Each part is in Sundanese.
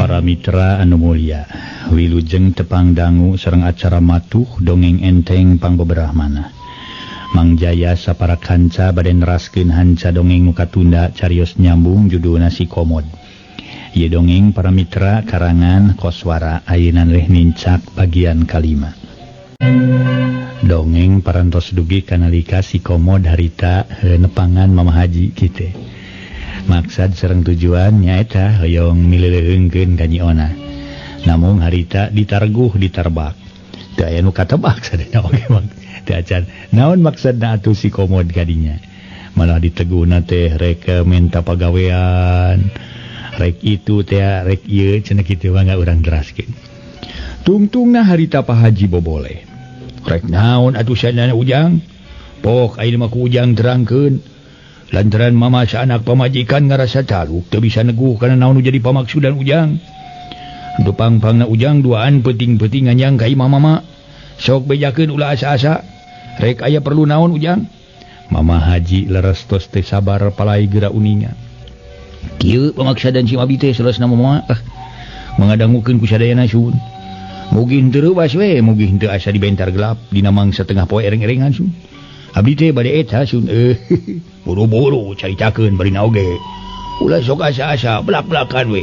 Para mitra anu mulia, wilujeng tepang dangu sareng acara matuh dongeng enteng pangbeberahmana. Mang Jaya sapara kanca bade neraskeun hanca dongeng nu katunda carios nyambung judulna Si Komod. Ieu dongeng para mitra karangan Koswara ayeuna leh nincak bagian kalima. Dongeng parantos dugi kanalika Si Komod harita nepangan Mama Haji kitu. Maksad sareng tujuan nyaeta hoyong mileuleungkeun ka Nyi Ona. Namung harita ditarguh ditarbak. Teu aya nu katebak sadaya oge mah. Teu acan. Naon maksudna atuh Si Komod kadinya? Malah diteguhna teh rek minta pagawean, rek itu teh rek ieu cenah kitu mah urang teraskeun. Tungtungna harita Pak Haji boboleh. Rek naon atuh sadayana Ujang? Pok ayeuna mah ku Ujang terangkeun. Lantaran mama anak pamajikan ngarasa caluk teu bisa neguh kana naon nu jadi pamaksudan Ujang. Dupang-pangna Ujang duaan peuting-peuting nganyang ka imah mama. Sok bejakeun ulah asa-asa. Rek aya perlu naon Ujang? Mama Haji leres tos teu sabar palai geura uninga. Kieu pamaksudan si Abi teh selesna mama ah mangadangukeun ku sadayana sun. Mugi henteu reuwas we, mugi henteu asa dibentar gelap dina mangsa tengah poe ereng-erengan sun. Abdi teh bade eta sun buru-buru caritakeun barina oge. Ulah sok asa-asa belak-belakan we.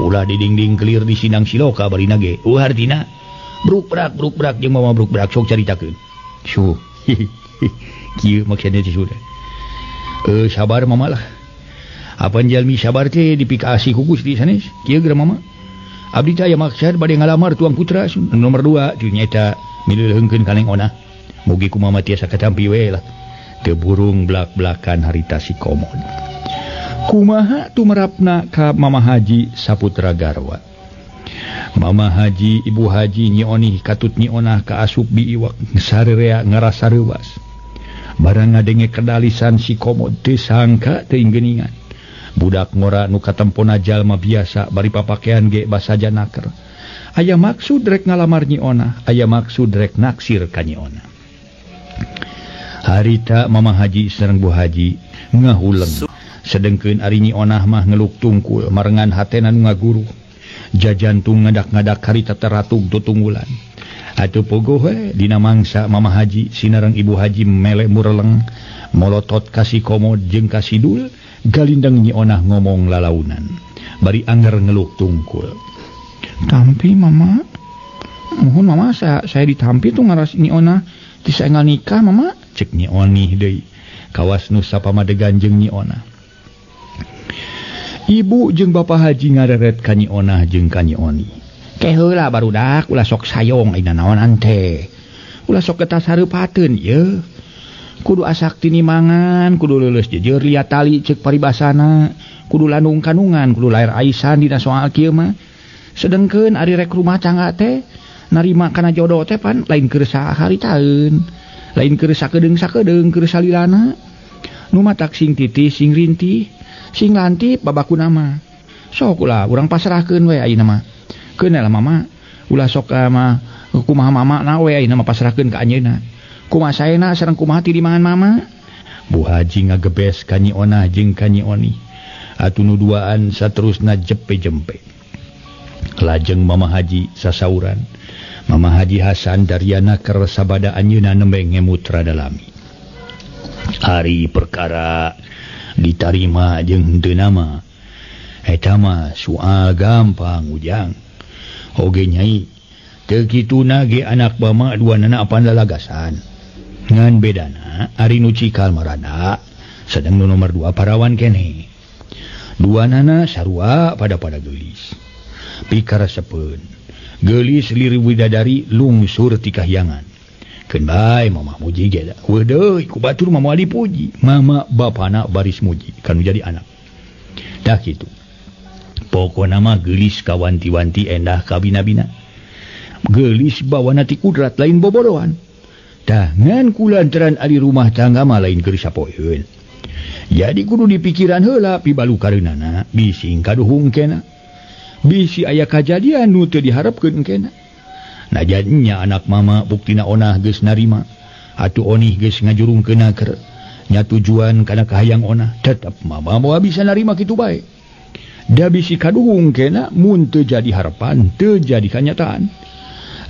Ulah di dinding kelir di sinang siloka barina ge. Hartina bruk-brak jeung mama bruk-brak sok caritakeun. Suh. Kieu maksudna teh sudah. Sabar mama lah. Apan jalmi sabar teh dipikasi ku Gusti sanes. Kieu geura mama. Abdi teh aya maksad bade ngalamar tuang putra sun nomor 2 teu nyaeta mileuleungkeun ka Neng Ona. Mugi ku mama tiasa katampi we lah. Teu burung blak-blakan harita Si Komod. Kumaha tumerapna ka Mama Haji saputra garwa. Mama Haji, Ibu Haji, Nyi Onih katut Nyi Onah ka asup biiwak sarerea ngarasa reuwas. Barang ngadenge kedalisan Si Komod teu sangka teuing geuningan. Budak ngora nu katempona jalma biasa bari papakean ge basaja naker. Aya maksud rek ngalamar Nyi Onah, aya maksud rek naksir ka Nyi Onah. Harita Mama Haji sareng Bu Haji ngahuleng. Sedengkeun ari Nyi Onah mah ngeluk tungkul marengan hatena nu ngaguruh. Jajantung ngadak-ngadak harita teratug tutunggulan. Atuh pogoh we dina mangsa Mama Haji sinareng Ibu Haji mele mureleng molotot ka Si Komod jeung ka Si Dul, galindeng Nyi Onah ngomong lalaunan. Bari anger ngeluk tungkul. Tampi Mama. Mohon Mama saya ditampi tuh ngaras Nyi Onah ti saengal nikah Mama. Cek Nyi Onih deui kawas nu sapamadegan jeung Nyi Onah. Ibu jeung Bapak Haji ngareret ka Nyi Onah jeung ka Nyi Oni. Ke heula barudak ulah sok sayong ayeuna naonan teh. Ulah sok getas hareupateun ieu. Kudu asak tinimangan, kudu leuleus jejeur liat tali ceuk paribasana, kudu landung kandungan, kudu lair aisan dina soal kieu mah. Sedengkeun ari rek rumah tangga teh narima kana jodoh teh pan lain keur saharitaeun. Lain keur sakedeung-sakedeung keur salilana. Nu matak sing titih sing rintih sing lantip babakuna mah. Sok ulah urang pasrahkeun we ayeuna mah. Keun lah mama ulah sok mah kumaha mama na we ayeuna mah pasrahkeun ka anjeunna. Kumaha saena sareng kumaha ti dimangan mama. Bu Haji ngagebes ka Nyi Onah jeung ka Nyi Oni. Atuh nu duaan saterusna jepe-jempe. Lajeng Mama Haji sasauran. Mama Haji Hasan Daryana keur sabada anjeunna nembe ngemut rada lami. Ari perkara ditarima jeung henteu nama. Eta mah soal gampang Ujang. Oge nyai teu kituna ge anak mama duanana apan lalagasan. Ngan bedana ari nu cikal marada sedang nu nomor 2 parawan keneh. Duanana sarua pada-pada geulis. Pikarasepeun geulis lir widadari lungsur ti kahyangan. Keun bae mama muji ge da. Weuh deui ku batur mah moal dipuji. Mama bapana baris muji kanu jadi anak. Tah kitu. Pokona mah geulis kawanti-wanti endah kabina-bina. Geulis bawana ti kudrat lain bobodohan. Tah ngan kulantaran ari rumah tangga mah lain keur sapoeun. Jadi kudu dipikiran heula pibalukareunana bising kaduhung kena. Bisi aya kajadian nu teu diharepkeun kena. Najan nya anak mama buktina Onah geus narima. Atuh Onih geus ngajurungkeun keur nya tujuan kana kahayang Onah tetep mama moal bisa narima kitu bae. Da bisi kaduhung kena mun teu jadi harapan teu jadi kanyataan.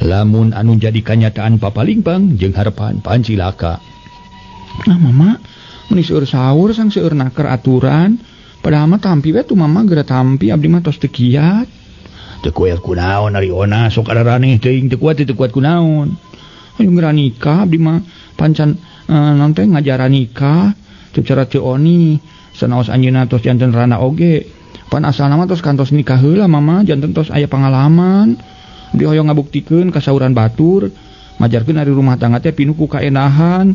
Lamun anu jadi kanyataan papalingpang jeung harapan pancilaka. Nah mama meni seueur sahur sang seueur naker aturan padahal mah tampi we tuh mama geura tampi abdi mah tos teu kiat. Teu kuat kunaon ari ona sok araraneh teuing teu kuat kunaon. Hayu geura nikah abdi mah pancan naon teh ngajaran nikah teu cara teu oni sanaos anjeunna tos janten rana oge. Pan asalna mah tos kantos nikah heula mama janten tos aya pangalaman. Abdi hoyong ngabuktikeun kasauran batur majarkeun ari rumah tangga teh pinuh ku kaendahan.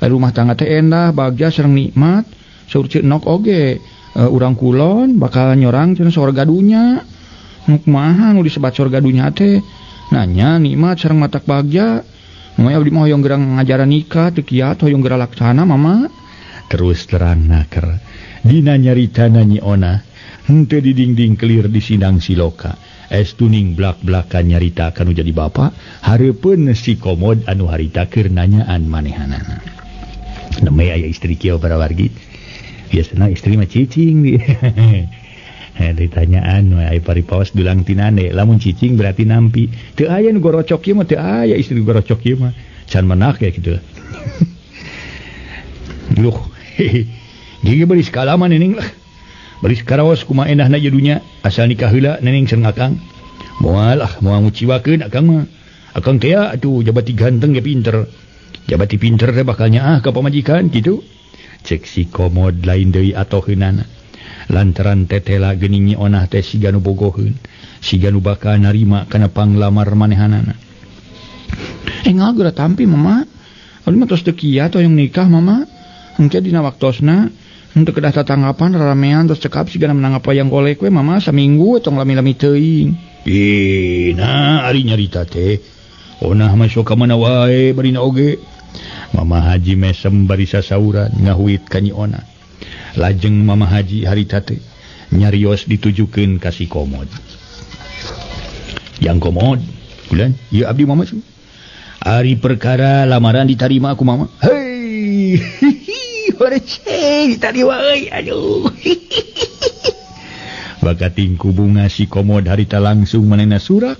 Ari rumah tangga teh endah bagja sareng nikmat. Saur Ceuk Nok oge urang kulon bakal nyorang cenah sorga dunya. Nu kumaha nu disebat sorga dunya teh? Nanya nikmat sareng matak bagja. Mama abdi mah hoyong gerang ngajaran nikah teu kiat hoyong geura laksana mama. Terus terang naker dina nyaritana Nyi Ona henteu didingding kelir di sindang siloka. Es tuning blak-blakan nyarita kanu jadi bapa hareupeun si Komod anu harita keur nanyaan manehanana. Neme aya istri kieu para wargi. Biasana istri mah cicing di. Ditanyaan we aya paripaos dulang tinane. Lamun cicing berarti nampi. Teu aya nu gorocok ieu mah teu aya istri gorocok ieu mah. Can menak ya kitu. Luh. Gigi beulis kalaman neneng lah. Baris karaos kumaha endahna ieu dunya asal nikah heula neneng sareng akang. Moal ah moal nguciwakeun akang mah. Akang teh atuh jabati ganteng ge pinter. Jabati pinter teh bakal nyaah ka pamajikan kitu. Cek si Komod lain deui atoheunana. Lantaran tetela geuning Nyi Onah teh siga nu bogoheun, siga nu bakal narima kana panglamar manehanana. Engal geura tampi mama. Abdi mah tos teu kiat hoyong nikah mama. Engke dina waktosna untuk kedah tatanggapan ramean terus cekap sigana menang apa yang golek we mama saminggu tong lami-lami teuing. Ih, nah ari nyarita teh. Onah mah sok ka mana wae barina oge. Mama Haji mesem bari sasauran ngahuit ka Nyi Ona. Lajeng Mama Haji harita teh nyarios ditujukeun ka si Komod. Yang Komod, bulan ieu abdi mama su. Ari perkara lamaran ditarima ku mama. Hei. Aduh. Bakating ku bunga si Komod harita langsung manehna surak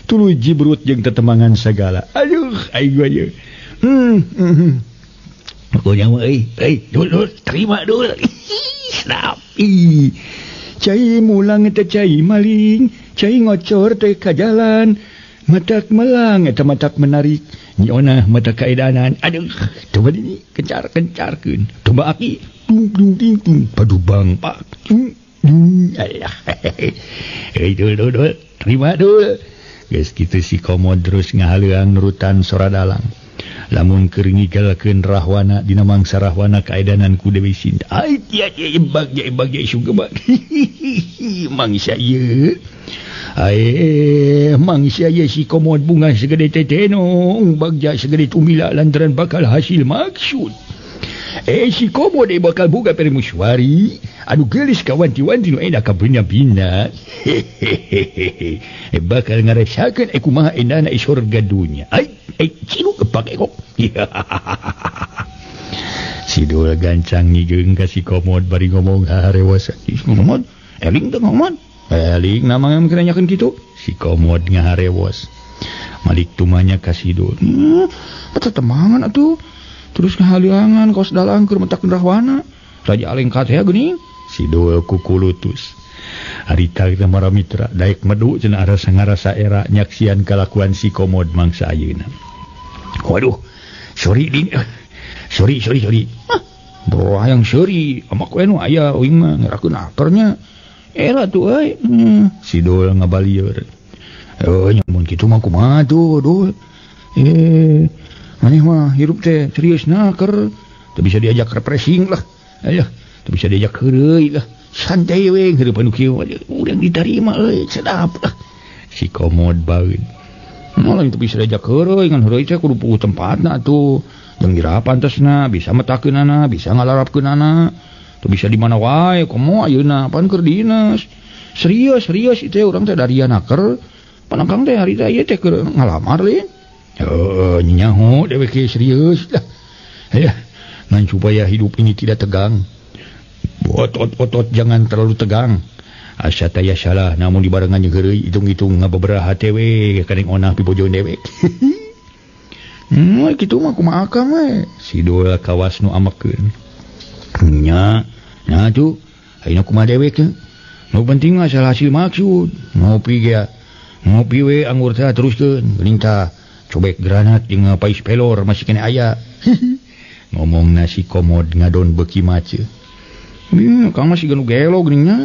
tuluy jibrut jeung tetemangan sagala. Aduh, aing aja. Pokoknya mah euy, euy, dul, terima dul. Snap. Cai mulang teh cai maling, cai ngocor teh ka jalan. Matak melang eta matak menarik. Nyi Onah mata kaedanan. Aduh, coba ini kencar-kencarkeun. Coba aki. Dung dung ding dung. Padu bang pak. Dung dung. Ayah. Hei dul dul dul. Terima dul. Geus kitu si Komod terus ngahaleuang nurutan sora dalang. Lamun keur ngigalkeun rahwana dina mangsa rahwana kaedanan ku Dewi Sinta. Ai tia tia bagja bagja sugebak. Mangsa ieu. Ae mangsa ieu si Komod bunga segede teteno bagja segede tumila lantaran bakal hasil maksud. Si Komod bakal buka permuswari anu geulis ka wanti-wanti nu endah ka bina-bina. Hehehe. Bakal ngarasakeun kumaha endahna surga dunya. Ai cilu kepake kok. Si Dul gancang ngigeung ka si Komod bari ngomong harewas. Si Komod eling teh Komod. Eling nama yang keranyakan gitu. Si Komod ngaharewos. Malik tumanya ka si Dul. Eta temangan atuh. Terus ngahaliangan kos dalang keur mentak rahwana. Raja alengkat ya geuning. Si Dul kukulutus. Harita kita mara mitra daek medu cenah arasa ngarasa era nyaksian kalakuan si Komod mangsa ayeuna. Waduh, sorry din. Sorry. Hah, bro hayang sorry, amak we nu aya uing mah ngerakeun akernya. Era tuh euy. Si Dul ngabalieur. Nyamun kitu mah kumaha tuh, Dul. Maneh mah hirup teh serius naker. Teu bisa diajak refreshing lah. Alah, teu bisa diajak heureuy lah. Santai we hirup anu kieu urang diterima euy, sedap lah. Si Komod baeun. Malah teu bisa diajak heureuy ngan heureuy teh kudu puguh tempatna atuh. Jeung dira pantesna, bisa metakeunana, bisa ngalarapkeunana. Teu bisa di mana wae komo ayeuna pan keur dinas. Serius itu urang teh daria naker. Panangkang teh harita ieu teh keur ngalamar lain. Heuh, nyaho dewek serius lah. Ya, ngan supaya hidup ini tidak tegang. Otot-otot jangan terlalu tegang. Asa taya salah namun dibarengan jeung heureuy hitung-hitung ngababaraha teh we ka Neng Onah pibojoeun dewek. Kitu mah kumaha akang we. Si Dul kawas nu amekeun. Nya, nah tuh ayeuna kumaha dewek teh? Nu penting mah salah hasil maksud. Ngopi ge. Ngopi we anggur teh teruskeun. Geuning tah cobek granat jeung pais pelor masih kene aya. Ngomong nasi komod ngadon beuki mace. Kang masih ganu gelo geuning nya.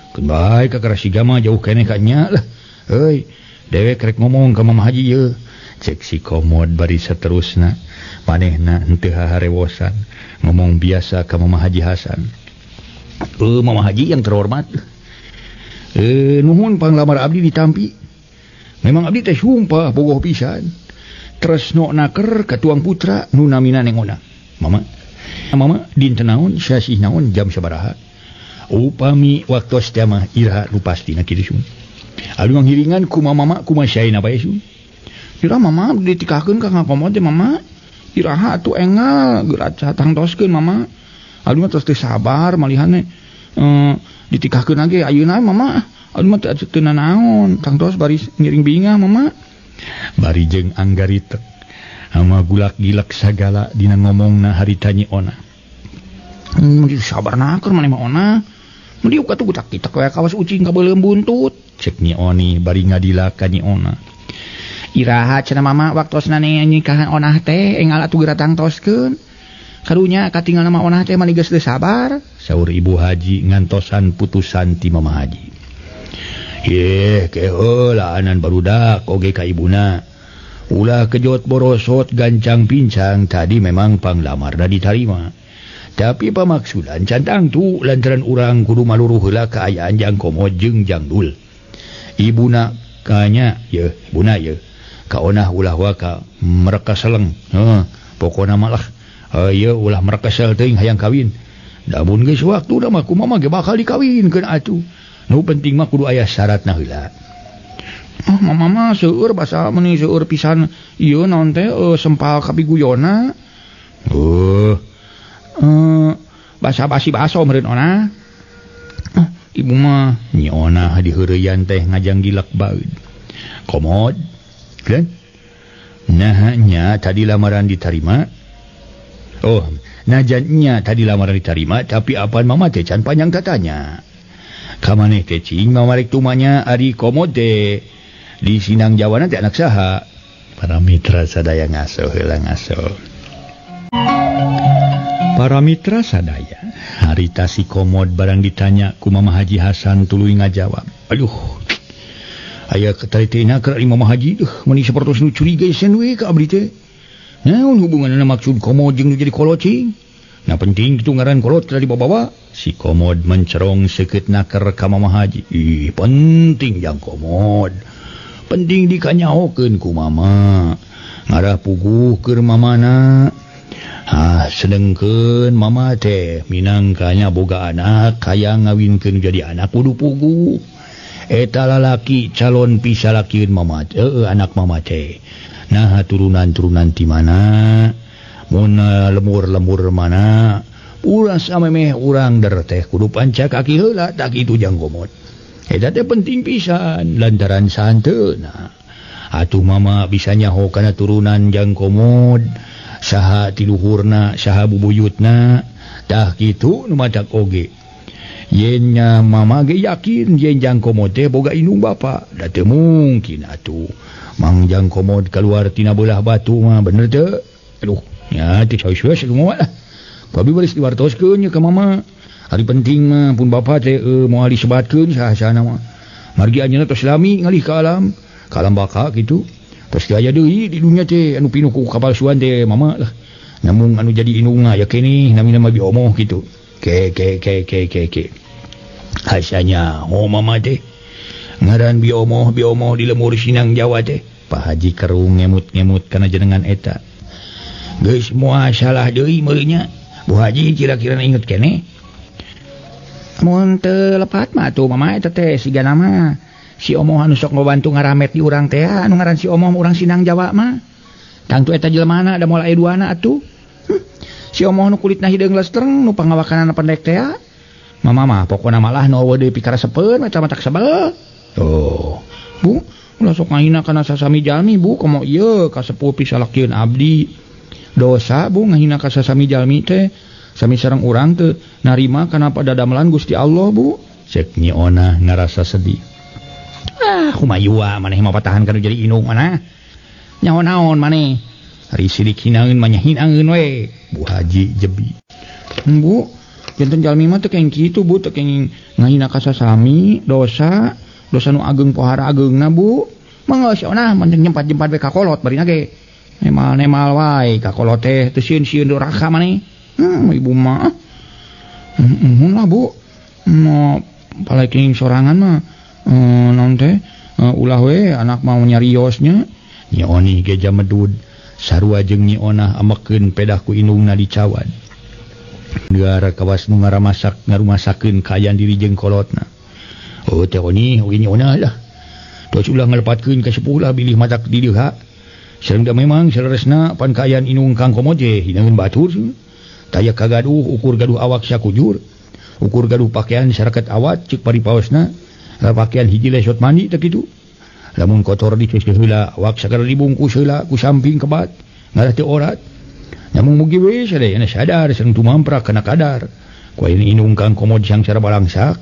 Keun bae ka Karasiga mah jauh keneh ka nya lah. Heuy, dewek rek ngomong ka Mama Haji yeuh. Cek si komod bari saterusna. Manehna henteu haharewosan. Ngomong biasa ka Mama Haji Hasan. Mama Haji yang terhormat. Nuhun panglamar abdi ditampi. Memang abdi teh sumpah bogoh pisan. Tresno naker ka tuang putra nu namina Neng Ona. Mama, mama dinten naon, sasih naon, jam sabaraha. Upami waktos teh mah iraha nu pastina kitu sun. Abdi manghiringan kuma mama kuma saena bae sun. Iraha mama abdi ditikahkeun ka Kang Komod teh mama. Iraha atuh engal geura tangtoskeun mama. Abdi mah tos teu sabar malihane ditikahkeun ge ayeuna mama. Abdi mah teu nanaon tangtos bari ngiring bingah mama. Bari jeung anggaritek sama gulak-gilak sagala dina ngomongna harita Nyi Ona. Sabar naker maneh mah Ona. Mun diuk atuh gutak kitak we kawas ucing ka beuleum buntut. Cek Nyi Oni bari ngadila ka Nyi Ona. Iraha cenah mama waktosna nikahan Onah teh engal atuh geura tangtoskeun. Karunya katinggal mah Onah teh mani geus teu sabar. Saur Ibu Haji ngantosan putusan ti Mama Haji. Yeh keheulaanan barudak oge ka ibuna. Ulah kejot borosot gancang pincang tadi memang panglamarna ditarima. Tapi pamaksudan can tangtu lantaran urang kudu maluruh heula kaayaan Jang Komod jeung Jang Dul. Ibuna kanya yeuh, ibuna yeuh. Ka Onah ulah waka mereka seleng. Heuh, pokona mah lah ieu ulah mereka sel teuing hayang kawin. Da mun geus waktuna mah kumaha ge bakal dikawinkeun atuh. Nu penting mah kudu aya syaratna heula. Oh, mama mah seueur basa meuni seueur pisan ieu naon teh sempal kapiguyona. Basa basi baso meureun Ona. Ibu mah Nyi Ona diheureyan teh ngajang gilak baeud. Komod. Kan? Nah nya tadi lamaran diterima. Oh, najan nya tadi lamaran diterima tapi apan mama teh can panjang katanya. Ka maneh teh cing mamarek tumanya ari Komod teh di Sinang Jawana teh anak saha. Para mitra sadaya ngaso heula ngaso. Para mitra sadaya, harita si Komod barang ditanya ku Mama Haji Hasan tuluy ngajawab. Aduh, aya kataritina keur Mama Haji duh meuni sapertos nu curiga isen we ka abdi teh. Naon hubunganna maksud Komod jeung nu jadi kolot cing? Nah penting kitu ngaran kolot teh dibawa-bawa. Si Komod mencerong seukeut naker ka Mama Haji. Ih, penting jang Komod. Penting dikanyahokeun ku mama. Ngarah puguh keur mamana. Ah, sedengkeun mama teh minangkanya boga anak hayang ngawinkeun jadi anak kudu puguh. Eta lalaki calon pisalakieun mama teh, anak mama teh. Nah turunan-turunan ti mana? Mun lemur-lemur mana? Ulah samemeh urang der teh kudu pancak kaki heula tak kitu Jang Komod. Eta teh penting pisan lantaran santeuna. Atuh mama bisa nyaho kana turunan Jang Komod. Saha tiluhurna, saha bubuyutna, tah kitu nu matak oge. Yen nya mama ge yakin yen Jang Komod teh boga indung bapa, da teu mungkin atuh. Mang Jang Komod kaluar tina beulah batu mah bener teu? Aduh, nya teh saeus-saeus kumaha lah. Abi baris diwartoskeun nya ka mama. Ari penting mah pun bapa teh moal disebatkeun saha-sahana mah. Margi anjeunna tos lami ngalih ka alam, ka alam baka kitu. Tos aya deui di dunya teh anu pinuh ku kapalsuan teh mama lah. Namun anu jadi indungna ya keneh namina mah biomoh kitu. Ke ke ke ke ke ke. Hasanya oh mama teh ngaran biomoh biomoh di lemur Sinang Jawa teh. Pak Haji kerung ngemut-ngemut kana jenengan eta. Geus moal salah deui meureun nya. Bu Haji kira-kira inget keneh. Mun teu lepat mah atuh mama eta teh sigana mah si Omoh anu sok ngabantu ngaramet di urang teh anu ngaran si Omoh urang Sinang Jawa mah. Tangtu eta jelemana da moal aya duana atuh. Si Omoh nu kulitna hideung lestreng nu pangawakanana pendek teh. Mama mah pokona malah nu eueuh deui pikarasepeun eta mah tak sebel. Oh, Bu, ulah sok ngahina kana sasami jalmi Bu, komo ieu ka sepuh pisalakieun abdi. Dosa Bu ngahina ka sasami jalmi teh. Sami sareng urang teu narima kana padadamelan Gusti Allah Bu. Cek Nyi Onah ngarasa sedih. Ah, kumayua maneh mah patahan kana jadi indung mana. Nyaho naon maneh? Ari sidik hinaeun mah nya hinaeun we. Bu Haji jebi. Bu, janten jalmi mah teu kenging kitu Bu, teu kenging ngahina ka sasami, dosa, dosa nu ageng pohara ageungna Bu. Mangga si Onah mending nyempat-nyempat we ka kolot barina ge. Nemal-nemal wae ka kolot teh teu sieun-sieun doraka maneh. Ibu mah. Muhun lah Bu. Mau palaiking sorangan mah naon teh ulah we anak mau nyariosnya. Nyi Oni ge jamedud sarua jeung Nyi Onah amekeun pedah ku indungna dicawad. Negara kawas nu ngaramasak ngarumasakeun kaayaan diri jeung kolotna. Oh teh Oni oge Nyi Onah lah. Tos ulah ngalepatkeun ka sepuh lah bilih matak di dieu ha. Sareng da memang saleresna pan kaayaan indung Kang Komod ge hinaeun batur. Taya kagaduh ukur gaduh awak sakujur. Ukur gaduh pakaian saraket awat ceuk paripaosna. Pakaian hiji lesot mandi teh kitu. Lamun kotor diceuskeun heula awak sagala dibungkus heula ku samping kebat ngarah teu orat. Namun mugi we sadayana sadar sareng tumamprak kana kadar. Ku ayeuna indung Kang Komod sangsara balangsak.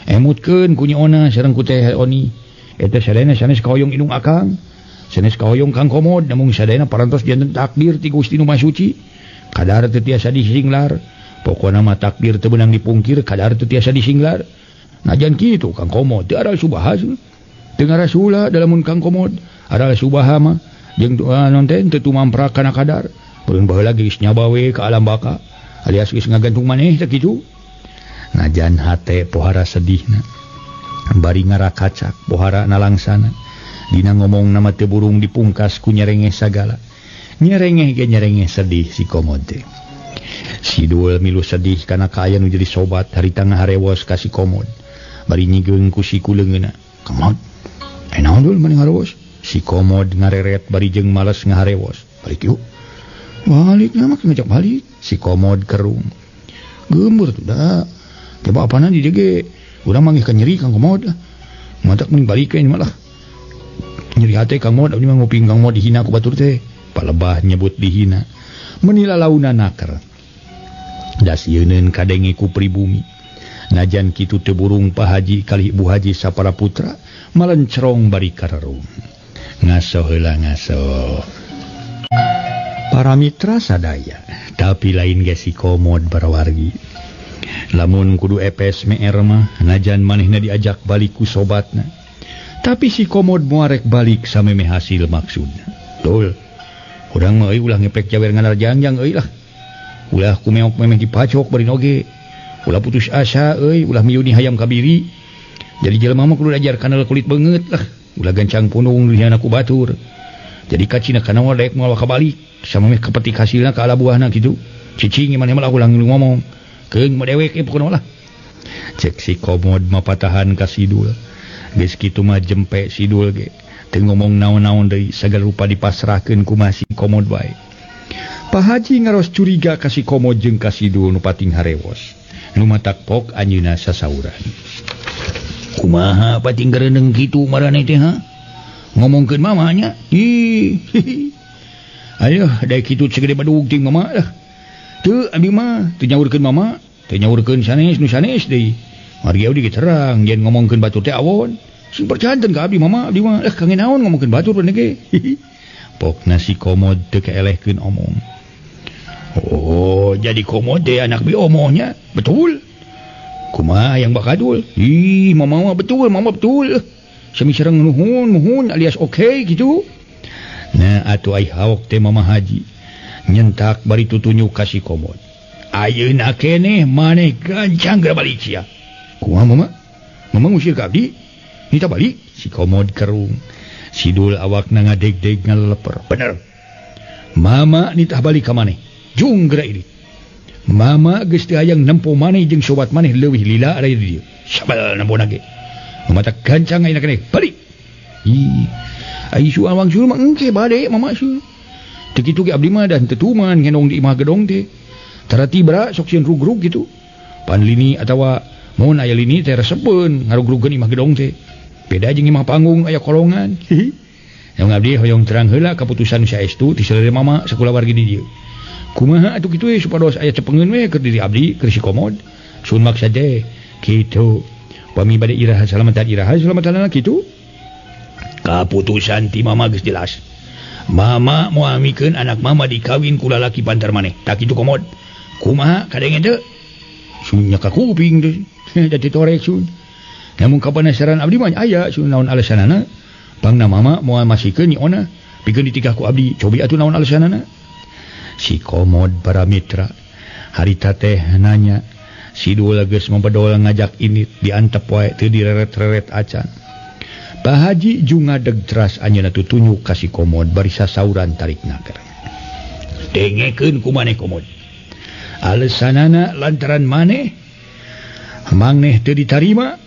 Emutkeun ku Nyi Onah sareng ku Teh Oni. Eta sadayana sanes kahoyong indung akang. Sanes kahoyong Kang Komod namun sadayana parantos janten takdir ti Gusti Nu Maha Suci. Kadar teu tiasa disinglar. Pokona mah takdir teu beunang dipungkir, kadar teu tiasa disinglar. Najan kitu Kang Komod teu aral subaha. Teu ngarasula dalamun Kang Komod aral subaha mah jeung naon teh teu tumamprak kana kadar. Beureun baheula geus nyaba we ka alam baka alias geus ngagantung maneh teh kitu. Najan hate pohara sedihna. Bari ngarakacak pohara nalangsana. Dina ngomongna mah teu burung dipungkas ku nyerengeh sagala. Nyerengeh ge nyerengeh sedih si Komod teh. Sidul milu sedih kana kaayaan nu jadi sobat harita ngaharewos ka si Komod. Bari nyigeung ku siku leungeunna. Komod, naon dul maneh harewos? Si Komod ngareret bari jeung males ngaharewos. Balik yuk. Balik na mah ngajak balik. Si Komod kerung. Geumbeur tuh da. Coba apana di dieu ge? Urang manggih ka nyeri Kang Komod. Matak mending balik we malah. Nyeri hate Kang Mod, abdi mah nguping Kang Mod dihina ku batur teh. Palebah nyebut dihina. Menila launa naker. Dasieun kadenge ku pribumi. Najan kitu teu burung Pak Haji kalih Bu Haji sapara putra malencerong bari kararung. Ngaso heula ngaso. Para mitra sadaya, tapi lain ge si Komod barawargi. Lamun kudu epes meer mah najan manehna diajak balik ku sobatna. Tapi si Komod moarek balik sameme hasil maksudna. Betul. Urang mah euy ulah ngepek jawer nganarjangjang euy lah. Ulah kumeok memeh dipacok bari oge. Ulah putus asa euy, ulah miyuni hayam kabiri. Jadi jelema mah kudu diajar kana kulit beungeut lah. Ulah gancang punung dihina ku batur. Jadi kacina kana daek moal kabalik samemeh kepetik hasilna ka ala buahna kitu. Cicing maneh mah ulah ngomong. Keung mah dewek pokona lah. Cek si Komod mah patahan ka Sidul. Geus kitu mah jempe Sidul ge. Teu ngomong naon-naon deui sagala rupa dipasrahkeun ku mah si Komod wae. Pak Haji ngaros curiga ka si Komod jeung ka Sidul nu pating harewos. Nu matak pok anjeunna sasauran. Kumaha pating gereuneng kitu maraneh teh ha? Ngomongkeun mama nya. Ih. Ayo daek kitu segede badug ting mama lah. Teu abdi mah teu nyaurkeun mama, teu nyaurkeun sanes nu sanes deui. Margi abdi ge terang yen ngomongkeun batur teh awon. Sing percanten ka abdi mama, abdi mah kangen naon ngomongkeun batur bener ge. Pokna si Komod teu kaelehkeun omong. Oh, jadi Komod teh anak bi omohnya. Betul. Kumaha yang bakadul? Ih, mama mah betul, mama betul. Sami sareng nuhun, nuhun alias oke okay, gitu. Nah, atuh ai haok teh Mama Haji. Nyentak bari tutunjuk ka si Komod. Ayeuna keneh maneh gancang geura balik sia. Kumaha mama? Mama ngusir ka abdi? Nita balik? Si Komod kerung. Sidul awakna ngadeg-deg ngaleper. Bener. Mama nitah balik ka maneh. Jung geura ieu. Mama geus teu hayang nempo maneh jeung sobat maneh leuwih lila ari di dieu. Sabal nempo na ge. Mama tak gancang ayeuna keneh balik. Ih. Ai su awang sul mah engke bade mama sul. Teu kitu ge abdi mah dan tetuman ngendong di imah gedong teh. Tarati bara sok sieun rugrug gitu. Panlini atawa Mun aya lini teh resepeun ngarugrugeun imah gedong teh. Beda jeung imah panggung aya kolongan. Yang abdi hoyong terang heula kaputusan nu saestu ti salire mama sakulawargi di dieu. Kumaha atuh kitu we supados aya cepengeun we keur diri abdi keur si Komod. Sun maksa teh kitu. Pami bade iraha salamatan iraha salamatanana kitu. Kaputusan ti mama geus jelas. Mama moal mikeun anak mama dikawin ku lalaki pantar maneh. Tak kitu Komod. Kumaha kadenge teu? Sun nya ka kuping teh. Dadi torek sun. Namun kapanasaran abdi mah aya sun naon alasanana? Pangna mama moal masikeun ni ona pikeun ditikah ku abdi. Cobi atuh naon alasanana? Si Komod para mitra harita teh nanya si Dul geus mempedol ngajak ini diantep wae teu direret-reret acan. Pak Haji jungadeg teras anjeunna tutunyuk ka si Komod bari sasauran tarik naker. Dengekeun ku maneh Komod. Alesanana lantaran maneh maneh teu ditarima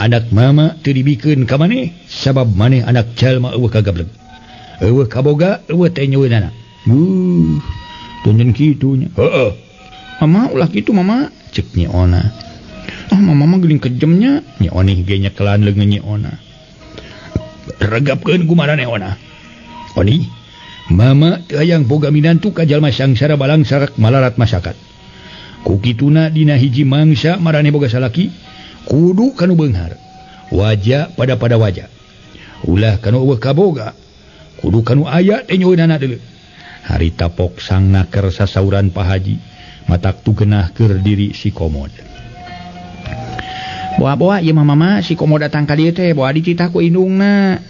anak mama teu dibikeun ka maneh sabab maneh anak jalma eueuh kagableg. Eueuh kaboga eueuh teh nyeueunana. Tunjun kitu nya. Heeh. Mama ulah kitu mama, cek Nyi Ona. Ah mama mah geuning kejemnya. Nyi Onih ge nyekelan leungeun Nyi Ona. Regapkeun ku maraneh Ona. Oni, mama teu hayang boga minantu ka jalma sangsara balangsarak malarat masyarakat. Ku kituna dina hiji mangsa maraneh boga salaki kudu kanu beunghar. Waja pada waja. Ulah kanu eueuh kaboga. Kudu kanu aya teh nyeueunana deuleu. Harita pok sang naker sasauran Pak Haji matak tu genah keur diri si Komod. Boa-boa ieu mah mama si Komod datang ka dieu teh boa dititah ku indungna.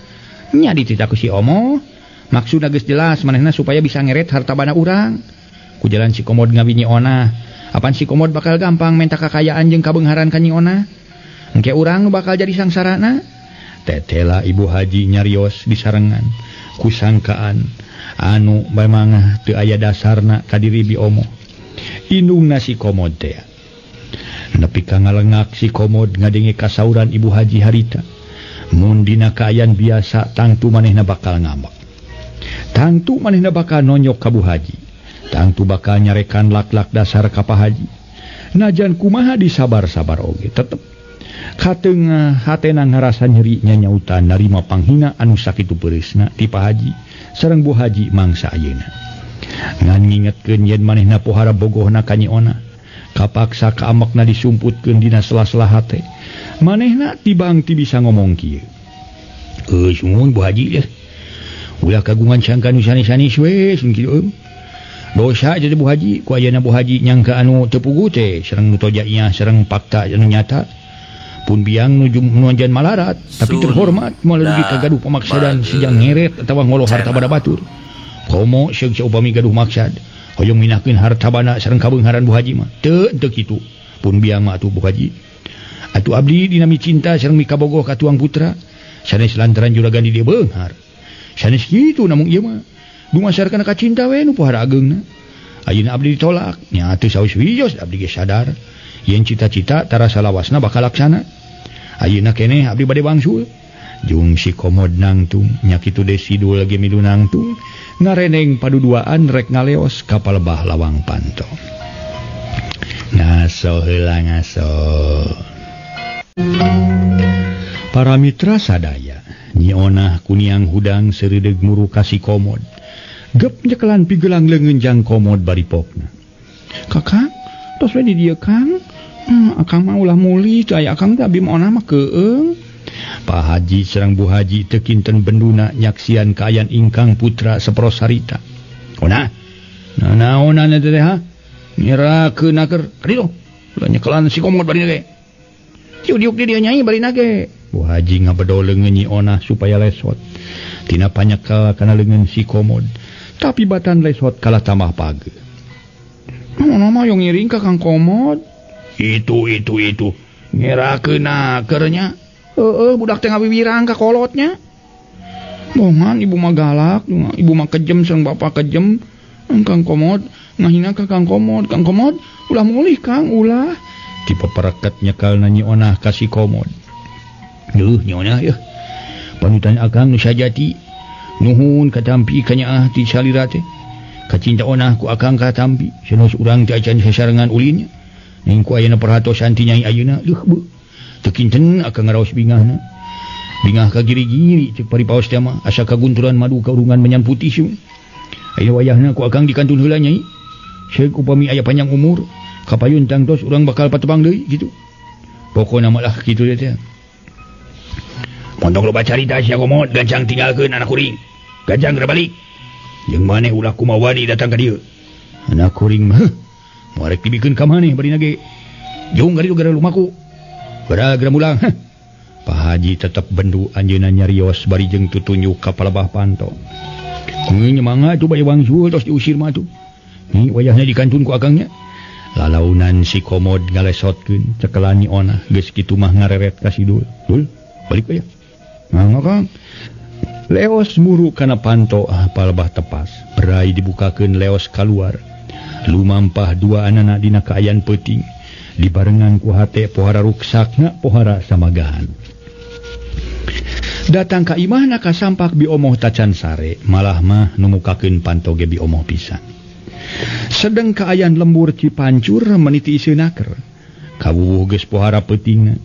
Nya dititah ku si Omo. Maksudna geus jelas manehna supaya bisa ngeret harta bana urang. Ku jalan si Komod ngawi Nyi Ona. Apan si Komod bakal gampang menta kakayaan jeung kabeungharan ka Nyi Ona. Engke urang nu bakal jadi sangsarana. Tetela Ibu Haji nyarios disarengan kusangkaan anu memang teu aya dasarna ka diri Bi Omo. Indungna si Komod teh. Nepi ka ngalengak si Komod ngadenge kasauran Ibu Haji harita. Mun dina kaayaan biasa tangtu manehna bakal ngambek. Tangtu manehna bakal nonyok ka Bu Haji. Tangtu bakal nyarekan lak-lak dasar ka Pa Haji. Najan kumaha disabar-sabar oge tetep katengah hatena ngarasa nyeri nyanyautan narima panghina anu sakitu peureusna ti Pa Haji sareng Bu Haji mangsa ayeuna. Ngan ngingetkeun yen manehna pohara bogohna ka Nyi Ona. Kapaksa kaamekna disumputkeun dina sela-sela hate. Manehna tibang ti bisa ngomong kieu. Geus mun Bu Haji deh. Ulah kagungan sangka nu sanes-sanes we sun kieu eum. Dosa jadi Bu Haji ku ayeuna Bu Haji nyangka anu teu puguh teh sareng nu tojainya sareng fakta anu nyata. Pun biang nuju nuanjan malarat tapi terhormat moal dugi kagaduh pamaksadan sijang ngeret atawa ngoloh harta bana batur. Komo seug saupami gaduh maksad hoyong minahkeun harta bana sareng kabeungharan Bu Haji mah teu teu kitu. Pun biang mah atuh Bu Haji. Atuh abdi dina micinta sareng mikabogoh ka tuang putra sanes lantaran juragan di dieu beunghar. Sanes kitu namung ieu mah dumasarkeun ka cinta we nu pohara ageungna. Ayeuna abdi ditolak nya atuh saus wios abdi ge sadar yen cita-cita tarasa lawasna bakal laksana. Ayeuna keneh abdi bade wangsul. Jung si Komod nangtung nya kitu desi Dul ge milu nangtung ngareneng paduduaan rek ngaleos ka palebah lawang panto. Ngaso heula ngaso. Para mitra sadaya, Nyi Onah kuniang hudang seureudeg muru ka si Komod. Gep nyekelan pigelang leungeun jang Komod bari pokna. Kakak, tos we di dieu Kang. Akang mah ulah mulih teu aya akang teh abdi mah onah mah keueung. Pak Haji sareng Bu Haji teu kinten benduna nyaksian kaayaan ingkang putra saperos harita. Ona, naonana teh ha? Ngerakeun aker kaditu. Ulah nyekelan si Komod bari ge. Ciu diuk di dieu nyai bari ge. Bu Haji ngabedol leungeun Nyi Onah supaya lesot. Tina panyekel kana leungeun si Komod. Tapi batan lesot kalah tambah page. Ono mah yang ngiring ka Kang Komod. Itu. Ngerakeun akernya. Heeh, budak teh ngawiwirang ka kolotnya. Bongan ibu mah galak, ibu mah kejem sareng bapak kejem. Kang Komod ngahina ka Kang Komod. Kang Komod ulah mulih Kang, ulah. Tipe pereket nyekel Nyi Onah ka si Komod. Duh, Nyi Onah yeuh. Panutan akang nu sajati. Nuhun katampi ka nyaah ti salira teh. Kacinta onah ku akang katampi. Sanes urang teh acan sasarengan ulinnya. Ning ku ayeuna perhatosan ti Nyai ayeuna leuh beuh. Teu kinten akang ngaraos bingahna. Bingah ka giri-giri cek paripaos teh mah asa kagunturan madu kaurungan menyan putih sieu. Ayeuna wayahna ku akang dikantun heula Nyai. Seuk upami aya panjang umur, kapayun tangtos urang bakal patepang deui kitu. Pokona mah lah kitu teh. Montong loba carita sia komod gancang tinggalkeun anak kuring. Gancang geura balik. Jeung maneh ulah kumawani datang ka dieu. Anak kuring mah moal rek dibikeun ka maneh bari nage. Jung ka ditu gara lumaku. Geura geura mulang. Pak Haji tetep bendu anjeunna nyarios bari jeung tutunjuk ka palebah panto. Nyemangat tuh bae wangsul tos diusir mah tuh. Ni wayahna dikantun ku akangnya. Lalaunan si komod ngalesotkeun cekelan Nyi Onah geus kitu mah ngareret ka si Dul. Dul, balik aya. Mangga Kang. Leos muru kana panto palebah tepas. Berai dibukakeun leos kaluar. Lumampah dua anana dina kaayaan peuting. Dibarengan ku hate pohara ruksakna pohara samagahan. Datang ka imahna kasampak biomoh tacan sare, malah mah numukakeun panto ge biomoh pisan. Sedeng kaayaan lembur Cipancur meniti iseunaker. Kawuwuh geus pohara peutingna.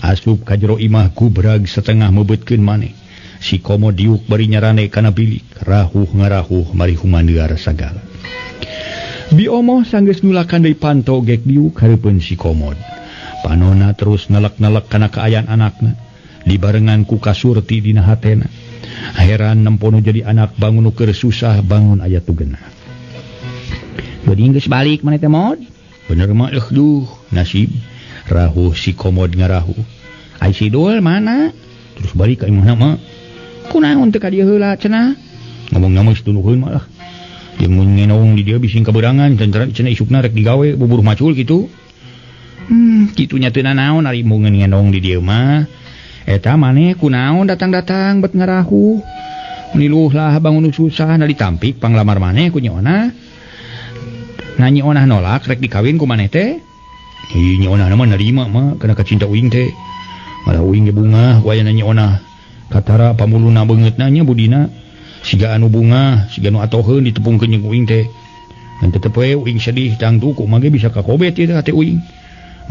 Asup ka jero imah kubrag setengah mebeutkeun maneh. Si komo diuk bari nyarane kana bilik, rahuh ngarahuh mari humandear sagala. Biomoh sanggeus nulakan deui panto gek diuk hareupeun si komod. Panona terus nelek-nelek kana kaayaan anakna. Dibarengan ku kasurti dina hatena. Heran nempono jadi anak bangun keur susah bangun aya tugena. Jadi geus balik maneh teh mod? Bener mah eueuh duh nasib. Rahuh si komod ngarahuh. Ai si Dul mana? Terus balik ka imahna mah. Kunaon teu ka dieu heula cenah? Ngomong-ngomong setunuheun mah lah. Jeung mun ngenong di dieu bising kaberangan cenah isukna rek digawe buburuh macul kitu. Kitunya teu nanaon ari mun ngenong di dieu mah. Eta maneh kunaon datang-datang bet ngarahuh. Niluh lah bangun susah na ditampik panglamar maneh ku Nyi Onah. Na Nyi Onah nolak rek dikawin ku maneh teh. Ih Nyi Onah mah narima mah kana kacinta uing teh. Malah uing ge bungah ku ayana Nyi Onah. Katara pamuluna beungeutna nya budina siga anu bungah, siga nu atoheun ditepungkeun jeung uing teh. Ngan tetep we uing sedih tangtu kumaha ge bisa kakobet ieu teh hate uing.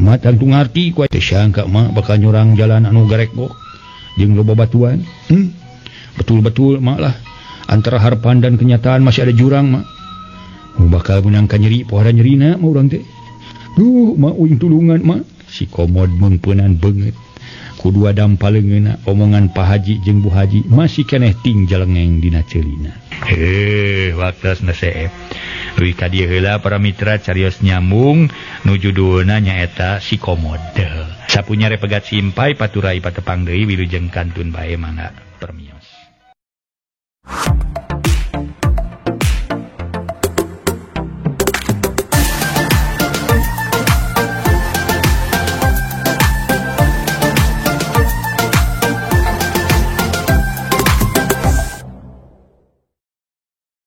Ma tangtu ngarti ku teh sangka mah bakal nyorang jalan anu garekbok jeung loba batuan. Betul-betul mak lah antara harapan dan kenyataan masih ada jurang mak. Bakal menang ka nyeri pohara nyerina mah urang teh. Duh mak uing tulungan mak. Si komod meungpeunan beungeut. Ku dua dampaleungeuna omongan Pak Haji jeung Bu Haji masih keneh ting jalengeng dina ceulina. Heuh waktos seep. Duwi ka dieu heula para mitra carios nyambung nu judulna nyaeta si komod. Sapunya repegat simpai paturai patepang deui wilujeng kantun bae mangga permios.